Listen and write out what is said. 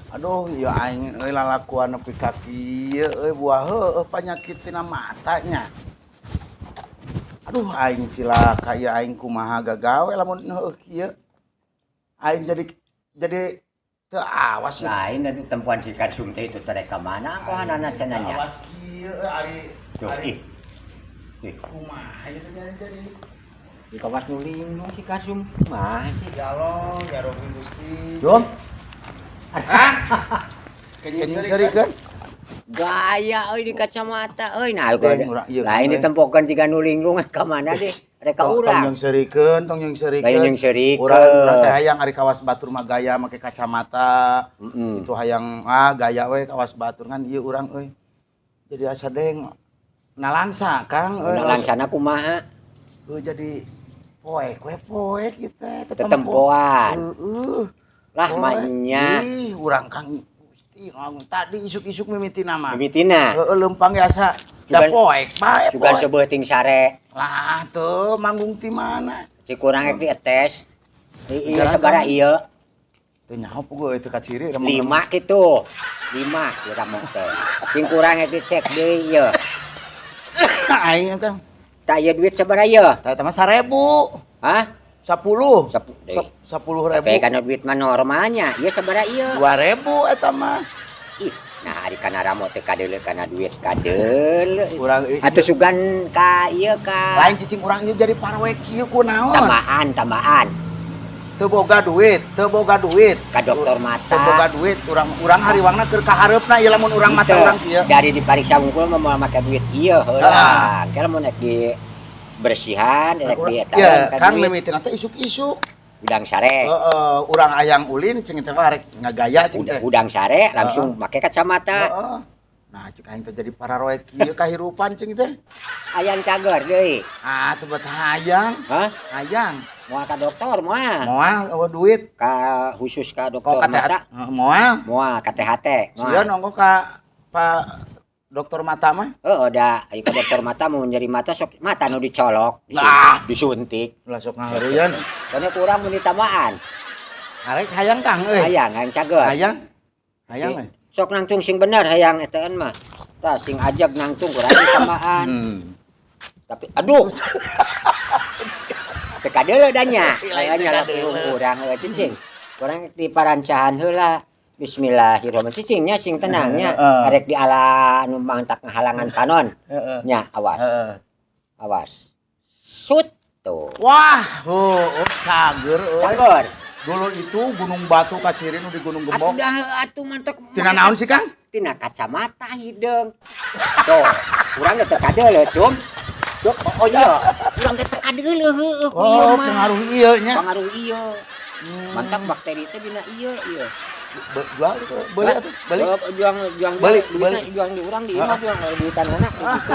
Aduh, ya aing euy lalakuan nepi ka kieu euy, buah heueuh panyakit tina matanya. Aduh, aing cilaka ieu, aing kumaha gagawe lamun heueuh kieu. Aing jadi teu awas ieu. Lain atuh tempuan si Karsum teh itu teh ka mana angkohanana cenah nya. Awas kieu euy, ari Tuh, ari ih. Ih, kumaha ieu teh jadi di kawas nu linglung si Karsum. Mah sih. Ya Allah, ya Rabbi Gusti. Jom. Hah? Kenying serikeun? Gaya euy di kacamata euy. Nah, Lain urang, ieu, lain euy. Ditempokeun jiga nu linglung ka mana deh? Rek ka Tong urang. jeung serikeun, tong jeung serikeun. Lain jeung serikeun. Urang teh hayang ari kawas batur mah gaya make kacamata. Itu hayang ah gaya we kawas batur kan ieu urang euy. Jadi asa deng nalangsa, Kang, euy. Nalangsana kumaha? Euy, jadi poek we poek ieu teh. Tetempoan. Heeh. Lah Poek. Mah nya. Ih, urang Kang Gusti ngomong tadi isuk-isuk mimitina mah. Mimitina. Heeh, leumpang ge asa da poek bae Sugan poek. Sebeuting sare. Lah tuh manggung ti mana? Si kurang rek dietes. Iya Jalan, sabaraha Kang. ieu? Teu nyaho puguh itu kaciri. 5 kitu. 5 kira mah teh. Sing kurang rek dicek deui ieu. Aing, Kang. Tak ieu duit sabaraha ieu? Tah eta mah 1000. Hah? 10. Deui. 10.000. Tapi kana duit mah normalnya. Ieu sabaraha ieu? 2000 eta mah. Ih, nah ari kana ramo teh kadeuleu kana duit kadeuleu. Urang Atuh sugan ka ieu ka lain cicing urang ieu jadi parwe kieu kunaon? Tambahan, tambahan. Teu boga duit, teu boga duit. Ka dokter mata. Teu boga duit, urang urang hariwangna keur kahareupna ieu lamun urang mata Henteu. Urang kieu. Dari dipariksa wungkul mah moal make duit ieu heula. Ah. Engke lamun rek di bersihan rek di eta Ya, ka Kang duit. Mimitina teh isuk-isuk. Hudang sare. Heeh, urang ayang ulin cing teh mah rek ngagaya cing teh. Hudang sare langsung make kacamata. Heeh. Nah, cek aing teh jadi pararoe kieu kahirupan cing teh. Hayang cager deui. Ah, teu bet hayang. Hah? Hayang. Moal ka dokter moal? Moal euweuh duit. Ka khusus ka Kok dokter ka mata. Heeh, moal. Moal ka THT. Moal. Sieun ongko ka Pak dokter mata mah. Heeh da, ari ka dokter mata mau nyeri mata sok mata nu dicolok, Lah. disuntik. Lah sok ngaheureuyan. Karena kurang mun ditamaan. Arek hayang, Kang, euy. Hayang, hayang cager. Hayang. Hayang euy. Sok nangtung sing bener hayang etaan mah. Tah sing ajag nangtung kurang ditamaan. Tapi aduh. Teu kadeuleu da nya. Lain Aya nya teu kadeuleu. Urang heueuh cicing. Kurang di parancahan heula. Bismillahirrahmanirrahim. Cicingnya sing tenang nya. Heeh. Arek di ala nu mangtak ngahalangan panon. Heeh. Nya awas. Heeh. Awas. Sut tuh. Wah, oh, cager euy. Cager. Dulu itu Gunung Batu kaciri nu di Gunung Atuh Gembok. dah atuh mantek. Tina naon sih, Kang? Tina kacamata hideung. Tuh, urang teh teu kadeuleu, Cum. Tuh, oh iya, urang teh teu kadeuleu heueuh ku ieu Oh, mah. Pengaruh ieu nya. Pengaruh ieu. Mantap bakteri teh dina ieu ieu. Jual beli atuh, beli. Oh, juang juang Beli, duitna beli. juang di urang di imah juang duitan anak di situ.